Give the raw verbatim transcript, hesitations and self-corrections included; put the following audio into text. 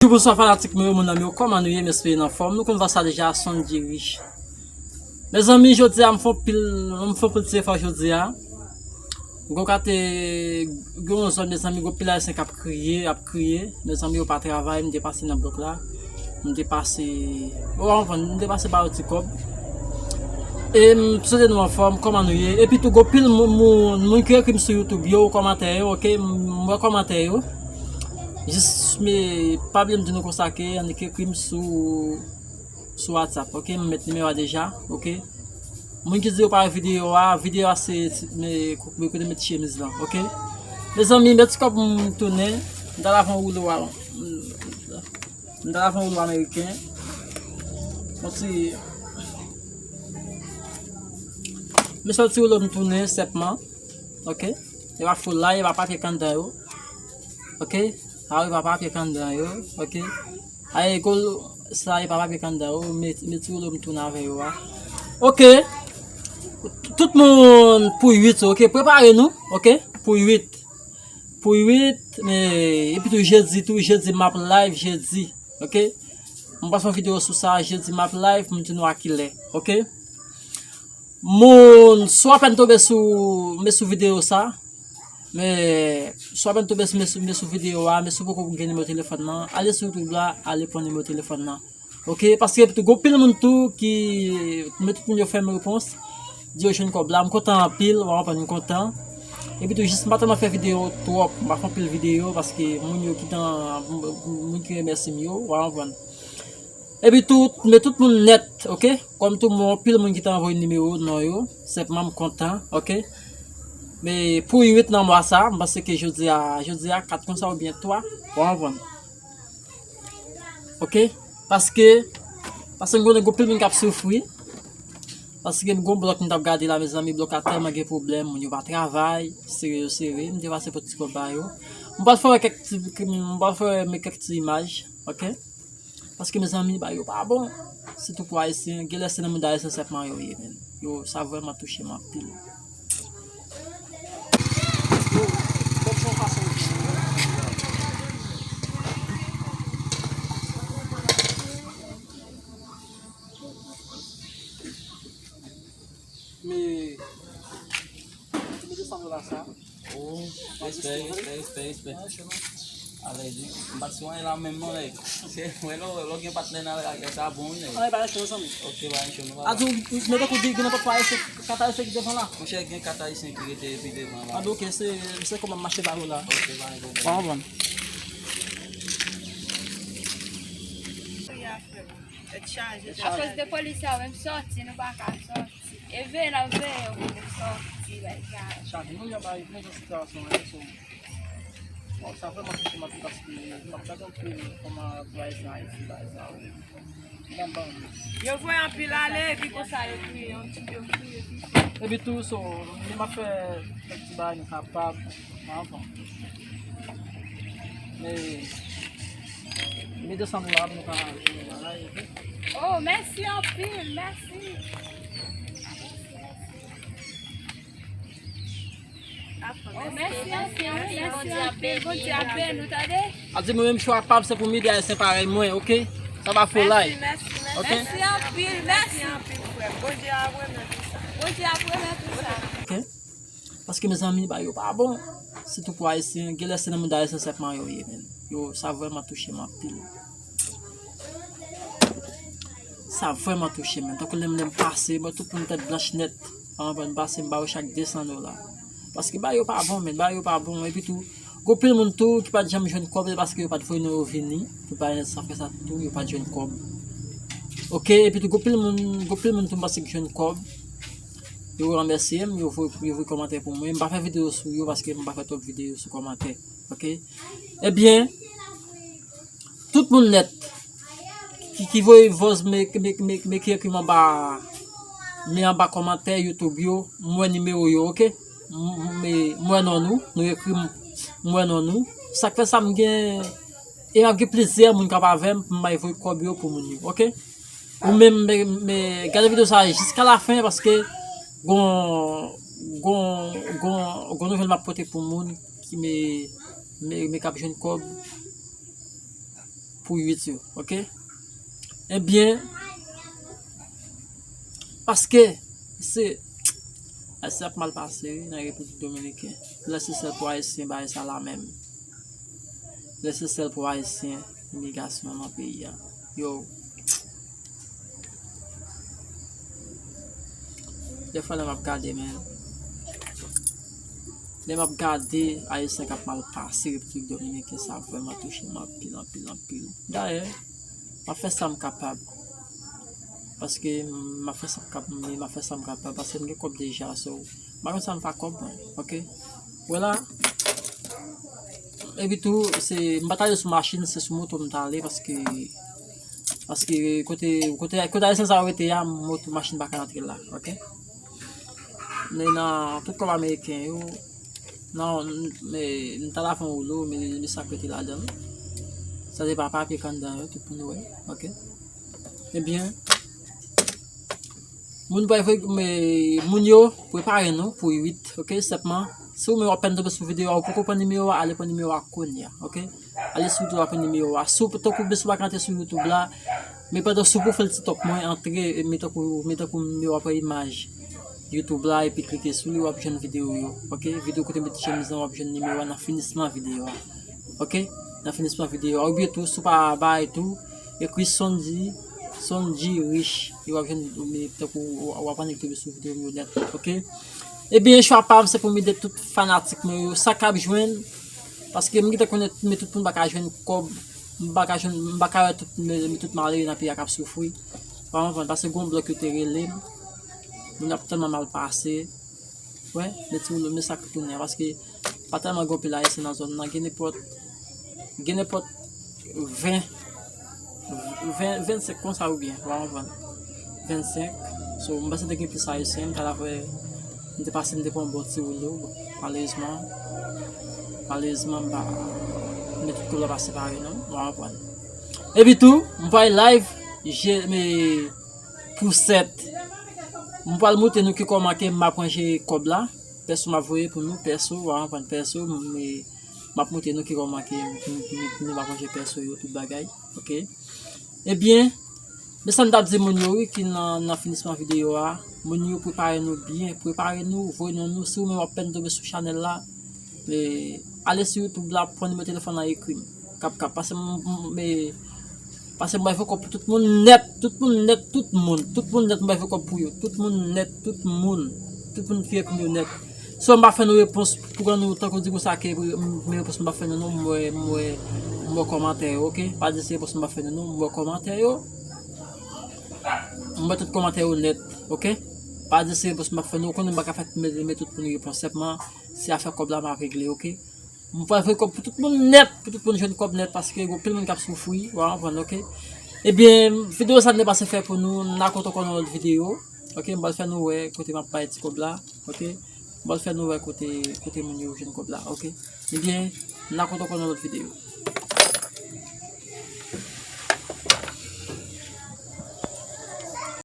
Bonjou, bonswa fanatik mwen yo, moun nan m yo, kòman nou ye? M espere n anfòm. Nou konn sa deja, Sonny Rich. Mezanmi, jodi a m fè pil, m fè pil ti efò jodi a. Gwo kate, gen yon zòn, mezanmi, gwo pil ayisyen k ap kriye, ap kriye. Mezanmi, yo pa travay, m te pase nan blòk la. M te pase, ou konprann, m te pase ba yo ti kòb. E m swete nou anfòm, kòman nou ye? Epi tou, gwo pil moun, moun, moun ki ekri m sou YouTube yo, kòmantè yo, oke? M wè kòmantè yo. Jis, men, pa bliye m di nou konsa ke annik ekri m sou, sou WhatsApp, oke? M met nimewo a deja, oke? Moun ki di yo pa wè videyo a, videyo a se, men, kote m met chemiz lan, oke? Mezanmi, men ti kòb m tounen, m t al avè yon woulo a, m t al avè yon woulo ameriken. Bon, ti, men se yon ti woulo m tounen senpman, oke? E pa foulay, e pa papye k anndan yo, oke? Sa yo, e pa papye k anndan yo, oke? Ay, gwo, sa e pa papye k anndan yo, men, men ti woulo m tounen avè yo a. Oke. Tout moun pou uit, oke? Prepare nou, oke? Pou uit. Pou uit, men, epi tou jedi, tou jedi m ap live, jedi, oke? M ap fè yon videyo sou sa, jedi m ap live, m di nou a kilè, oke? Moun, si w apèn tonbe sou, men sou videyo sa, men, si w apèn tonbe sou, men sou, men sou videyo a, men si w poko gen nimewo telefòn nan, ale sou YouTube la, ale pran nimewo telefòn nan. Oke, paske epi tou, gwo pil moun tou ki, men tout moun yo fè m repons, di yo jwenn kòb la, m kontan anpil, w a konprann m kontan. Epi tou, jis m pa tèlman fè videyo twòp, m pa fè anpil videyo, paske moun yo ki nan, moun ki remèsye m yo, w a konprann. Epi tou, men tout moun nèt, oke? Kòm tou moun, anpil moun ki te anvoye nimewo, non yo, senpman m kontan, oke? Men pou uit nan mwa sa, m panse ke jodi a, jodi a kat konsa oubyen twa, w a konprann. Oke? Paske, paske m konnen gon pil moun k ap soufri. Paske m gon blòk m t ap gade la, mezanmi, blòk la tèlman gen pwoblèm, moun yo pa travay, sere yo sere, m te pase pot ti kòb ba yo. M pral fè wè kèk ti, m pral fè wè men kèk ti imaj, oke? Paske, mezanmi, bagay yo pa bon. Sitou pou Ayisyen, genlè se nan mouda Ayisyen sèlman yo ye, men. Yo, sa vrèman touche m anpil. Yo, kòb se yon fason. Men, men de san dola sa. Oh, respè, respè, respè, respè. Alè, di, m pa t sou anyen la menm non, nèg. Se, mwen, lè w gen patnè nan lari a, sa bon, wi, nèg. Anyen pa enchon, zanmi. Ok, pa enchon, nou pa. A di, men tankou di, gen nenpòt pa ayisyen, kat ayisyen ki devan la. Monchè, gen kat ayisyen ki rete epi devan la. A di, ok, se, se kòman m mache ba yo la. Ok, pa gen pwoblèm. Pa pwoblèm. Tèt chaje. Akoz de polis sa, menm sòti, nou pa ka sòti. E veye n ap veye yo pou nou sòti, bay sa. Chak jou nou jan bay, nou jan sitiyasyon an ye, so. Bon, sa vrèman touche m anpil paske m ap gade anpil kòman pou Ayisyen Ayiti bay sa, wi. Nan bann. Yo voye anpil ale, epi konsa yo kriye, yon ti yo kriye, epi. Epi tou, so, nou m ap fè kèk ti bagay nou kapab, anvan. Men, men desann la, nou ka jwenn yon bagay, epi. Oh, mèsi anpil, mèsi. Oh, mèsi anpil, mèsi anpil. Bondye ap beni w, tande? A di mwen menm chwa pa m se pou m ede Ayisyen parèy mwen, ok? Sa pa fo lay. Mèsi, mèsi, mèsi. Ok? Mèsi anpil, mèsi. Mèsi anpil, frè m. Bondye ap remèt ou sa. Bondye ap remèt ou sa. Ok? Paske, mezanmi, bagay yo pa bon. Sitou pou Ayisyen, genlè se nan mouda Ayisyen sèlman yo ye, men. Yo, sa vrèman touche m anpil. Sa vrèman touche m, men. Tankou lè m, lè m pase, mwen tout moun tèt blanch nèt. Anvan m pase, m ba yo chak de san dola. Paske bagay yo pa bon, men. Bagay yo pa bon. Epi tou, gon pil moun tou ki pa t janm jwenn kòb, se paske yo pa t voye non yo vini. Pou bagay nèt sa fè sa tou, yo pa t jwenn kòb. Ok, epi tou, gon pil moun, gon pil moun tou m panse ki jwenn kòb. Yo remèsye m, yo voye, yo voye kòmantè pou mwen. M pa fè videyo sou yo paske m pa fè twòp videyo sou kòmantè. Ok? Ebyen, tout moun nèt ki, ki voye vòz, men, men, men, men ki ekri m anba, men anba kòmantè YouTube yo, m wè nimewo yo, ok? M, m, men, m wè non nou, nou ekri m, m wè non nou. Sa k fè sa m gen, e m ap gen plizyè moun k ap avè m pou m bay voye kòb yo pou moun yo, ok? Ou menm, men, men, gade videyo sa a jiska lafen paske gon, gon, gon, gon nouvèl m ap pote pou moun ki men, men, men k ap jwenn kòb. pou uit yo, oke? Ebyen, paske se, Ayisyen ap mal pase wi nan Repiblik Dominiken. Lè se sèl pou Ayisyen bagay sa la menm. Lè se sèl pou Ayisyen imigrasyon nan peyi a. Yo. Dèfwa lè m ap gade, men, lè m ap gade Ayisyen k ap mal pase Repiblik Dominiken, sa vrèman touche m anpil, anpil, anpil. Dayè, m ap fè sa m kapab. Paske m ap fè sa m kap-, m ap fè sa m kapab, paske m gen kòb deja, so, m pa konn sa m fè ak kòb mwen, oke? Vwala. Epi tou, se, m pa t ale sou machin, se sou moto m t ale, paske, paske kote, kote, kote Ayisyen sa yo rete a, moto, machin pa ka rantre la, oke? Men nan tout kòb ameriken yo, non, m, men, m ta la fè yon woulo, men, men sa k rete ladan l. Sa se pa papye k anndan yo, tout moun wè, oke? Ebyen, moun pa, men, moun yo, prepare nou pou uit, oke? Sèlman, si ou menm w ap pèn tonbe sou videyo a, ou poko pran nimewo a, ale pran nimewo a kounye a, oke? Ale sou YouTube, w ap pran nimewo a. Si w, tankou, si w pa ka antre sou YouTube la, men pandan sou pwofil TikTok mwen, antre, men tankou, men tankou nimewo a pran imaj YouTube la, epi klike sou li, w ap jwenn videyo yo, oke? Videyo kote m met chemiz lan, w ap jwenn nimewo a nan finisman videyo a, oke? Nan finisman videyo a. Oubyen tou, si w pa bay tou, ekri Sondy, Sondy Rich, e w ap jwenn, men tankou, w ap annik tonbe sou videyo m yo nèt, oke? Ebyen, chwa pa m, se pou m ede tout fanatik mwen yo, sa k ap jwenn, paske m gentan konnen, men tout moun pa ka jwenn kòb, m pa ka jwenn, m pa ka wè tout, men, men tout malere nan peyi a k ap soufri. Ou konprann? Paske gon blòk yo te rele m, moun ap tèlman mal pase. Wè, men ti woulo, men sa k tounen an, paske pa tèlman gen anpil Ayisyen nan zòn nan, gen nenpòt, gen nenpòt ven, ven, vennsenk konsa oubyen, w a konprann. Vennsenk, so, m panse te gen plis Ayisyen, m ta la fè, m te pase, m te pran yon bon ti woulo, bon, malerezman, malerezman, m pa, men tout kòb la pa separe non, w a konprann. Epi tou, m pral live, je, men, pou sèt. M pral montre nou ki kòman ke m ap ranje kòb la. Pèso m ap voye pou nou, pèso, w a konprann, pèso, m, m ap montre nou ki kòman ke m, m, m, m ap ranje pèso yo, tout bagay, oke? Ebyen, men sa m t ap di moun yo wi ki nan, nan finisman videyo a, moun yo prepare nou byen, prepare nou, voye non nou, si ou menm w ap pèn tonbe sou chanèl la, e, ale sou YouTube la, pran nimewo telefòn la, ekri m. Kap, kap, pase m, m, m, e, Paske m bay fè kòb pou tout moun nèt, tout moun nèt, tout moun, tout moun nèt m bay fè kòb pou yo, tout moun nèt, tout moun, tout moun ki epi m yo nèt. Swa m pa fè nou repons pou kan nou tankou di konsa ke m, m repons m pa fè nou non, m wè, m wè, m wè kòmantè yo, oke? Pa di se repons m pa fè nou non, m wè kòmantè yo. M wè tout kòmantè yo nèt, oke? Pa di se repons m pa fè nou, ou konnen m pa ka fè men, men tout moun repons, sèlman se afè kòb la m ap regle, oke? M pral voye kòb pou tout moun nèt, pou tout moun jwenn kòb nèt, paske gen anpil moun k ap soufri, w a konprann, oke? Ebyen, videyo sa n te pase fè pou nou, n a kontre ankò nan lòt videyo, oke? M pral fè nou wè kote m ap bay ti kòb la, oke? M pral fè nou wè kote, kote moun yo jwenn kòb la, oke? Ebyen, n a kontre ankò nan lòt videyo.